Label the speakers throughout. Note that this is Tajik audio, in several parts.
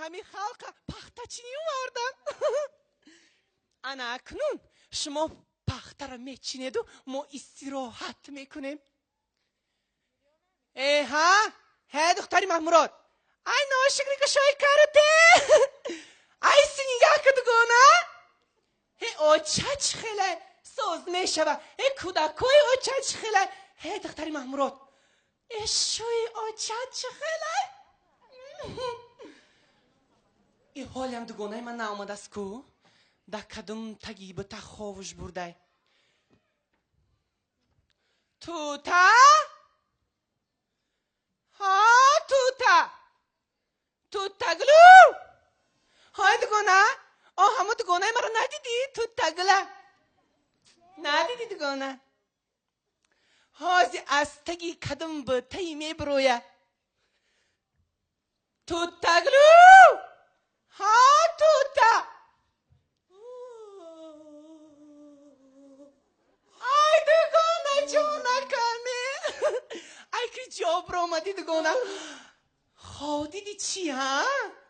Speaker 1: ҳамин халқа пахтачинӣ овардан. Ана акнун шумо пахтара мечинеду мо истироҳат мекунем. Э ҳа? Ҳе духтари Маҳмурод. Ай ношукри кушои карате. Ай сини як дугона. Ҳе оча чӣ хеле соз мешава. Ҳе кӯдакои оча чӣ хеле. Ҳе духтари Маҳмурод. Э шӯи оча чӣ хеле. И ҳолиам дугонаи ман наомадааст ку? Да кадом таги бута ховуш бурдай. Тута? Ҳа, тута. Тутаглу. Ҳай дугона? О, ҳамо дугонаи маро надидӣ? Тутагла. Надидӣ дугона? Ҳози аз таги кадом бутаи мебироя. Тутаглу. Ҳа, тута. Ай дугона ҷонакаме. Ай ки ҷо биромадӣ дугона. Хов дидӣ чӣ, ҳа?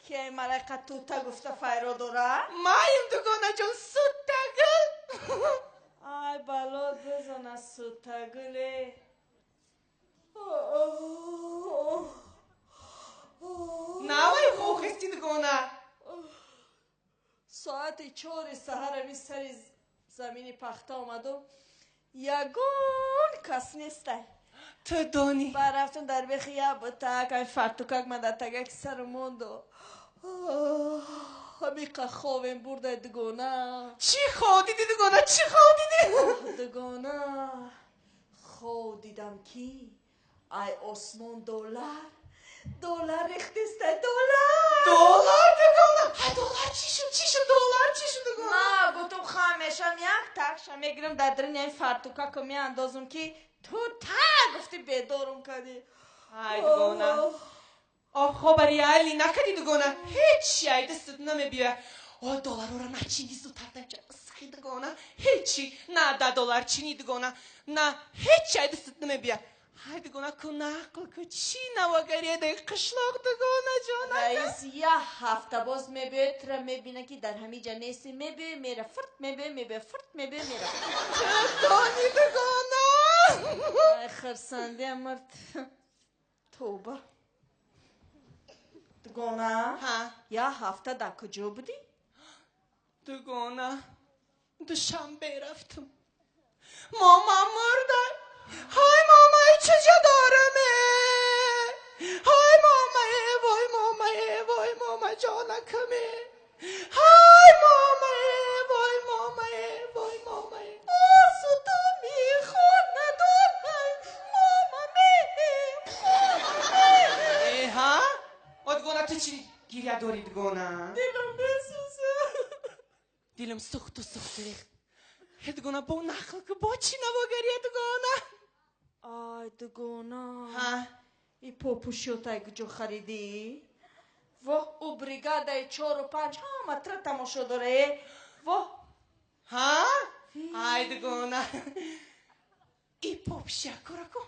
Speaker 2: Ки ай малайка тута гуфта файро дора?
Speaker 1: Маем дугонаҷон, сутагул.
Speaker 2: Ай бало бизана сутагуле.
Speaker 1: Навай хохести дугона.
Speaker 2: Соати 4 саҳар ами сари замини пахта омадум. Ягон кас нестай.
Speaker 1: Ту донӣ.
Speaker 2: Ба рафтум дар бехи як бутак, ами фартукак ман дар тагаки сару монду. Ҳамиқа ховем бурдай дугона.
Speaker 1: Чӣ хов дидӣ дугона? Чӣ хов дидӣ?
Speaker 2: Дугона. Хов дидам ки ай осмон доллар. Доллар рехтестай, доллар.
Speaker 1: Доллар дугона. Ай доллар чӣ шуд? Чӣ шуд? Доллар чӣ шуд дугона?
Speaker 2: Ма гуфтум хамешам як такша мегирам дар даруни ин фартукаку меандозум ки ту та гуфти бедорум кардӣ.
Speaker 1: Ай дугона. О, хоба реалӣ накардӣ дугона. Ҳечи ай дастат намебиёяд. О, долларора начинӣ зудтар даҷа исхи дугона. Ҳечи на да доллар чинӣ дугона. На ҳечи ай дастат намебиёяд. Ай дугона ку нақл ку чӣ навогариедаи қишлоқ дугона ҷона.
Speaker 2: Раис як ҳафта боз мебиёяд, тура мебина ки дар ҳамин ҷа нестӣ, мебиёй мера фурт, мебиёй мебиёй фурт, мебиёй мера.
Speaker 1: Чӣ дони дугона?
Speaker 2: Ай хирсандиам мард. Тавба. Дугона?
Speaker 1: Ҳа.
Speaker 2: Як ҳафта дар куҷо будӣ?
Speaker 1: Дугона, Душанбе рафтум. Мама мурда. Ҳай мамаи чиҷа дораме? Ҳай мамае, вой мамае, вой мама ҷонакаме. Ҳай мамае, вой мамае, вой мамае.
Speaker 2: Осудами хонадорам, мамаме, мамаме.
Speaker 1: Э, ҳа? О, дугона, ту чӣ гиря дорӣ, дугона?
Speaker 2: Дилам месӯзад.
Speaker 1: Дилам сӯхту сӯхту рехт. Э, дугона, бо нақл ку, бо чӣ навогария, дугона?
Speaker 2: Ай дугона.
Speaker 1: Ҳа?
Speaker 2: И попушётай куҷо харидӣ? Воҳ, ӯ бригадаи 4-у 5 ҳама тра тамошо дора, э? Воҳ.
Speaker 1: Ҳа? Ай дугона. И попшякора ку.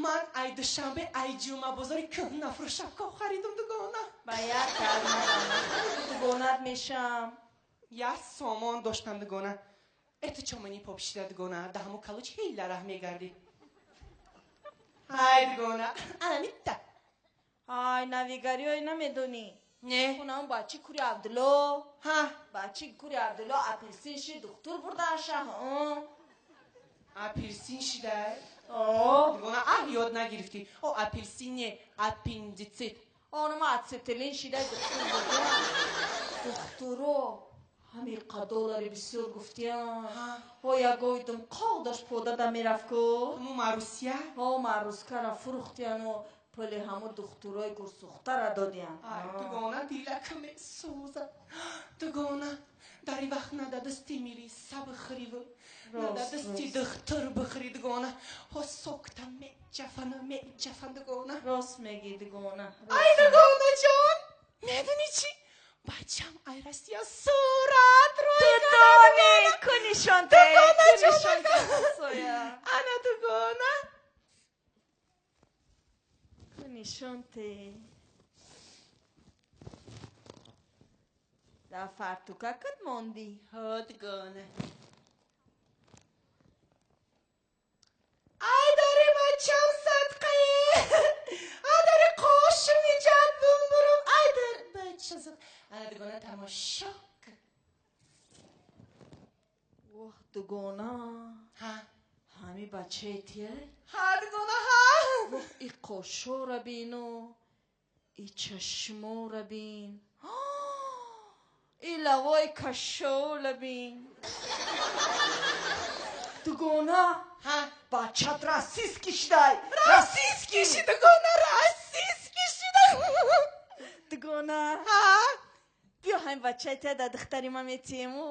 Speaker 1: Ман ай Душанбе, ай Ҷумъабозори кӯҳнафурӯшако харидум, дугона.
Speaker 2: Ба як кар дугонат мешам.
Speaker 1: Як сомон доштам, дугона. Э ту чо мани попшида, дугона? Да ҳамо калуч ҳила раҳ мегардӣ. Ай дугона, ана митта.
Speaker 2: Ай навигариҳое намедонӣ?
Speaker 1: Не.
Speaker 2: Хунам бачи кури Абдулло.
Speaker 1: Ҳа.
Speaker 2: Бачи кури Абдулло апелсин ши духтур бурдааша.
Speaker 1: Апелсин шидай?
Speaker 2: О.
Speaker 1: Дугона, аҳ ёд нагирифтӣ. О, апелсин не, аппендицит.
Speaker 2: Онма ацетилин шидай духтур бурда. Духтуро ҳамиқа доллари бисёр гуфтиям. Ҳо ягоидум қодаш подада мерафт ку.
Speaker 1: Ҳамо Марусия?
Speaker 2: Ҳо, Марускара фурӯхтияну пули ҳамо духтурои гурсӯхтара додиян.
Speaker 1: Ай дугона, дилакам месӯзад. Дугона, дар ин вақт на да дасти милиса бихӯриву, на да дасти духтур бихӯри, дугона. Ҳо сокта меҷафану меҷафан, дугона.
Speaker 2: Рост мегӣ, дугона.
Speaker 1: Ай дугонаҷон, медонӣ чӣ? Бачам ай Россия сурат рӯй.
Speaker 2: Ту донӣ, ку нишонте,
Speaker 1: Дугона
Speaker 2: ку
Speaker 1: ҷон.
Speaker 2: нишонте, ҳамсоя.
Speaker 1: Ана дугона.
Speaker 2: Ку нишонте. Дар фартукакат мондӣ?
Speaker 1: Ҳо, дугона. Ай дари бачам садқае! Ай дари қошим иҷад бумбурум! Ай дар бача садқа! Ана дугона тамошо кун.
Speaker 2: Воҳ, дугона.
Speaker 1: Ҳа?
Speaker 2: Ҳами бачаи тияй?
Speaker 1: Ҳа, дугона, ҳа!
Speaker 2: Воҳ, и қошора бину, и чашмора бин, и лавои кашола бин. Дугона.
Speaker 1: Ҳа?
Speaker 2: Бачат российский шидай.
Speaker 1: Российский ши, дугона, российский шидай.
Speaker 2: Дугона.
Speaker 1: Ҳа?
Speaker 2: Биё ҳамин бачаи тия дар духтари ман метиему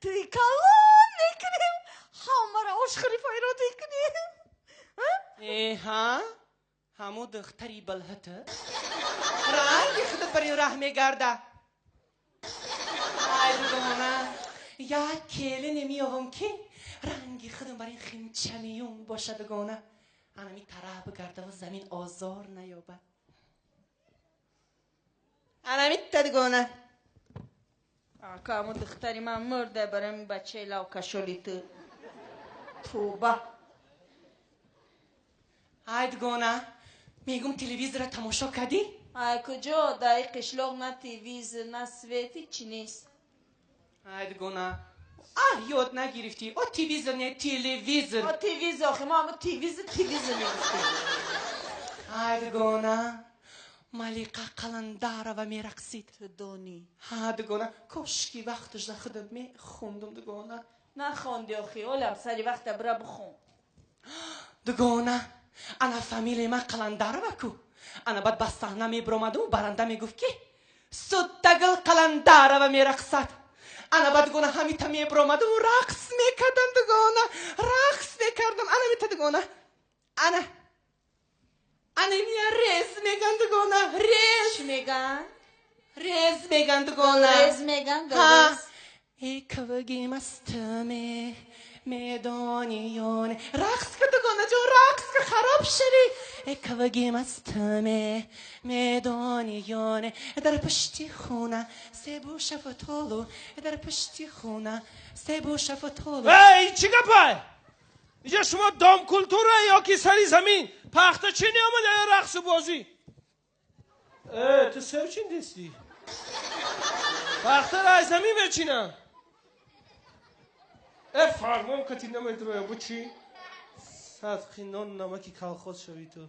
Speaker 2: туи калон мекунем, ҳамаро ошхӯри файрод мекунем.
Speaker 1: Э, ҳа? Ҳамо духтари балҳата? Ранги худат бар ин раҳ мегарда. Ай, дугона, як келине меёвам ки ранги худам бар ин химчамиюн боша, дугона. Анами тараф бигардаву замин озор наёбад. Анамитта, дугона.
Speaker 2: Ака, ҳамо духтари ман мурда барои ҳамин бачаи лавкашоли ту. Тоба.
Speaker 1: Ай, дугона, мегум телевизора тамошо кардӣ?
Speaker 2: Ай, куҷо? Дар ин қишлоқ на телевизор, на свет, ҳичи нест.
Speaker 1: Ай, дугона, а ёд нагирифтӣ. О телевизор не, телевизор.
Speaker 2: О телевизор, охи мо ҳамо телевизор, телевизор мегуфтем.
Speaker 1: Ай, дугона, Малиқа Қаландарова мерақсид.
Speaker 2: Ту донӣ.
Speaker 1: Ҳа, дугона, кошки вақташ за худам мехондум, дугона.
Speaker 2: Нахонди охи, олам сари вақта бира бихон.
Speaker 1: Дугона, ана фамилияи ман Қаландарова ку. Ана баъд ба саҳна мебиромадуму баранда мегуфт ки Суттагул Қаландарова мерақсад. Ана баъд, дугона, ҳамита мебиромадуму рақс мекардам, дугона, рақс мекардам. Ана мита, дугона. Ана. Ана мия рез меган, дугона, рез.
Speaker 2: Чӣ меган?
Speaker 1: Рез меган, дугона.
Speaker 2: Рез меган,
Speaker 1: Ҳа.
Speaker 2: рез.
Speaker 1: Эй кавги мастаме медониёне. Рақс ка, дугона ҷон, рақс ка, хароб шавӣ. Эй кавги мастаме медониёне. Дар пушти хона себу шафтолу, дар пушти хона себу шафтолу.
Speaker 3: Эй, чӣ гапай? Инҷа шумо дом культура ё ки сари замин пахта чӣ неомада ё рақсу бозӣ? Э, ту сев чин дистӣ? Пахтаро аз замин мечинам. Э, фармон кати намедроя, бу чӣ? Садқи нон намаки колхоз шавӣ ту.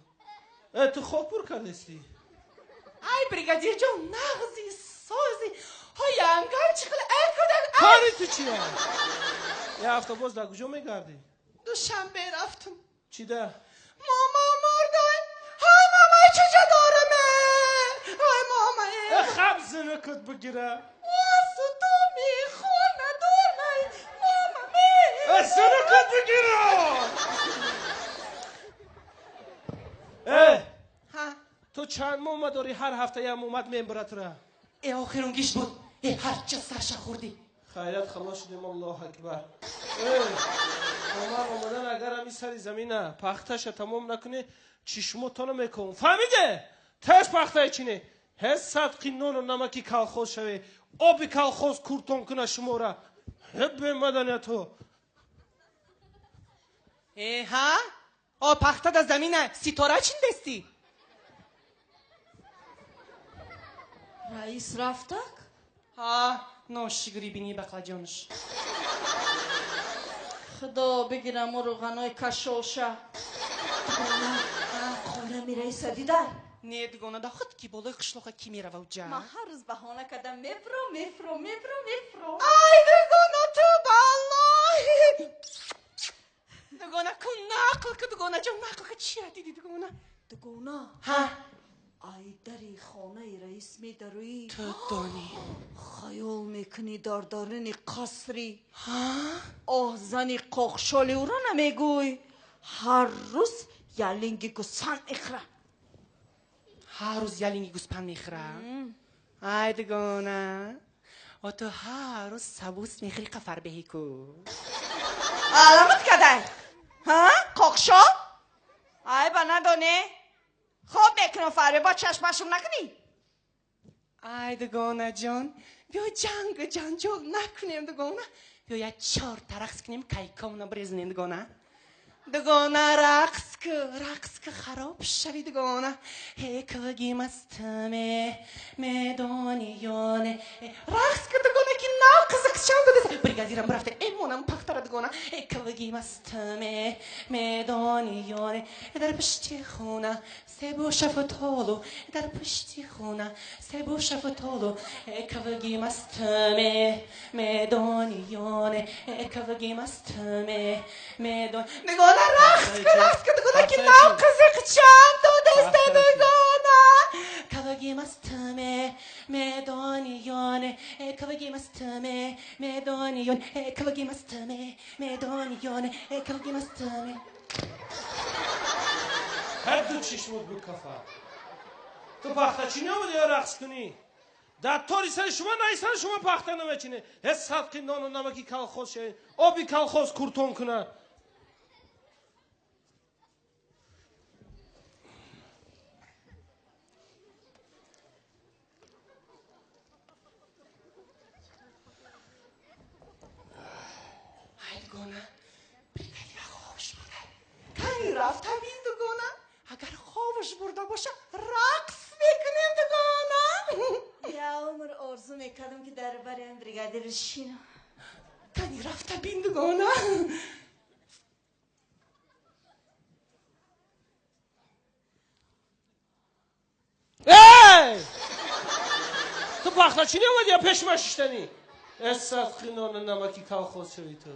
Speaker 3: Э, ту хок пур кардестӣ?
Speaker 1: Ай, бригадир ҷон, нағзи сози. Ҳо, янгам чӣ хел, эй кӯдак, ай.
Speaker 3: Кори ту чия? Я ҳафта боз дар куҷо мегардӣ?
Speaker 1: Душанбе рафтум.
Speaker 3: Чида?
Speaker 1: Мама мурдай. Ҳай, мамай чуҷа дораме. Ҳай, мамай.
Speaker 3: Э, хаб зинакат бигира.
Speaker 1: Васутуми хона дорнай. Мама ме.
Speaker 3: Э, зинакат бигира! Э,
Speaker 1: Ҳа.
Speaker 3: ту чанд мома дорӣ ҳар ҳафта як момад мебарад тура?
Speaker 1: Э, охирон гишт буд. Э, ҳарча сарша хӯрдӣ.
Speaker 3: Хайрат халос шудем, Аллоҳ акбар. Э, омар омадан агар ҳами сари замина пахташа тамом накунӣ, чишмотона мекунам. Фаҳмиде? Тез пахтаи чине. Ҳеҷ садқи нону намаки колхоз шаве. Оби колхоз куртон куна шумора. Ҳе бемаданиятҳо.
Speaker 1: Э, ҳа? О, пахта да замина ситора чиндестӣ?
Speaker 2: Раис рафтак?
Speaker 1: Ҳа, ношигри бини бақлаҷонш.
Speaker 2: Худо бигирам рӯғанои кашолша. Дугона, хонами раиса дидай?
Speaker 1: Не, дугона, да худ ки болои қишлоқа ки мерава уҷа?
Speaker 2: Ман ҳар рӯз баҳона кардам, мебро, мефро, мебро, мефро.
Speaker 1: Ай, дугона, ту баллоҳи. Дугона, кун нақл ку, дугона ҷон, нақл ку, чира диди, дугона?
Speaker 2: Дугона,
Speaker 1: Ҳа?
Speaker 2: ай дари хонаи раис медароӣ.
Speaker 1: Ту донӣ.
Speaker 2: Хаёл мекунӣ дар даруни қасри.
Speaker 1: Ҳа?
Speaker 2: Оҳ, зани қоқшоли ӯро намегӯй. Ҳар рӯз ялинги гӯсфанд мехӯра.
Speaker 1: Ҳар рӯз ялинги гӯспанд мехӯра? Ай, дугона, о ту ҳар рӯз сабус мехӯри, қафарбеҳӣ ку.
Speaker 2: Аламат кадай? Ҳа? Қоқшол? Ай, ба надоне? Хоб мекунам фарбе, бо чашмашум накунӣ?
Speaker 1: Ай, дугона ҷон, Биё ҷангу ҷанҷол накунем, дугона. Биё як чорта рақс кунем, кайкомона бирезонем, дугона. Дугона, рақс ку, рақс ку, хароб шави, дугона. Ҳеквги мастаме медони ёне. Рақс ку, дугона, ки нав қизиқчам додеса. Бригадирам рафта, эмонам пахтара, дугона. Ҳеквги мастаме медони ёне. Дар пушти хона себу шафтолу, дар пушти хона себу шафтолу. Ҳеквги мастаме медони ёне. Ҳеквги мастаме медони. Дугона, рақс ку, рақс ку, дугона, ки нав қизиқчам додеста, дугона. Кавги мастаме медони ёне. Кавги мастаме медони ёне. Кавги мастаме медони ёне. Кавги мастаме.
Speaker 3: Ҳар ду чишмот бикафа. Ту пахтачинӣ омадӣ ё рақс кунӣ? Дар тори сари шумо наи сари шумо пахта намечинӣ. Ҳеҷ садқи нону намаки колхоз шавед, оби колхоз куртон кунад.
Speaker 1: Ай, дугона, бригадира хобаш бурда. Кани рафта бин, дугона. Агар хобаш бурда боша, рақс мекунем, дугона.
Speaker 2: Я умр орзу мекардам, ки дар бариам бригадир шинам.
Speaker 1: Кани рафта бин, дугона.
Speaker 3: Эй! Ту пахтачинӣ омадӣ ё пеши ман шиштанӣ? Э, садқи нону намаки колхоз шавӣ ту.